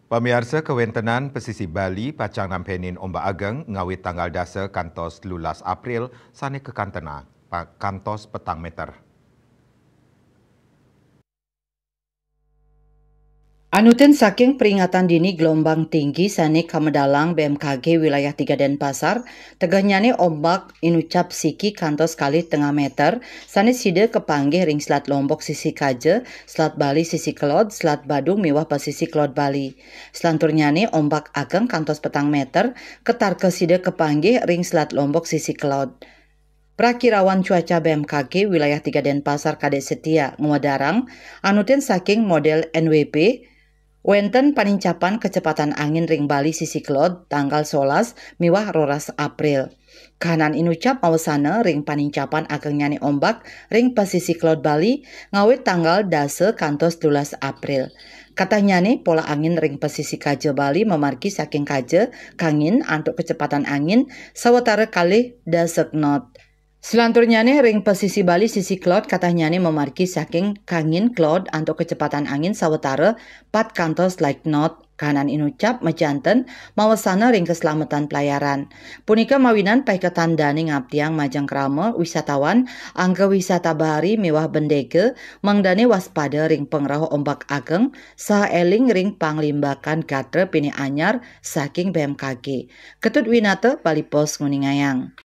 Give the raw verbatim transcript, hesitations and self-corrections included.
Pamiarsa, kawéntenan pesisi Bali pacang nampénin ombak ageng ngawit tanggal dasa kantos telulas April sané kakantena pa-, kantos petang méter. Anutin saking peringatan dini gelombang tinggi sané kamedalang B M K G wilayah tiga Denpasar, tegehnyané ombak inucap siki kantos kalih tengah méter, sané sida kapanggih ring Selat Lombok sisi kaja, Selat Bali sisi kelod, Selat Badung miwah pesisi kelod Bali. Selanturnyané ombak ageng kantos petang méter, katarka sida kapanggih ring Selat Lombok sisi kelod. Prakirawan cuaca B M K G wilayah tiga Denpasar Kadek Setia ngwedarang, anutin saking model N W P, wénten panincapan kecepatan angin ring Bali sisi kelod tanggal solas miwah roras April. Kahanan inucap mawesana ring panincapan agengnyané ombak ring pesisi kelod Bali ngawit tanggal dasa kantos telulas April. Katahnyané pola angin ring pesisi kaja Bali mamargi saking kaja kangin antuk kecepatan angin sawatara kalih dasa knot. Selanturnyané ring pesisi Bali sisi kelod katahnyané mamargi saking kangin kelod antuk kecepatan angin sawatara pat kantos light knot. Kahanan inucap majanten mawesana ring keselamatan pelayaran. Punika mawinan paiketan dané ngaptiang majeng krama wisatawan, angga wisata bahari miwah bendéga, mangdané waspada ring pangrauh ombak ageng, saha éling ring panglimbakan gatra pinih anyar saking B M K G. Ketut Winata, Bali Post nguningayang.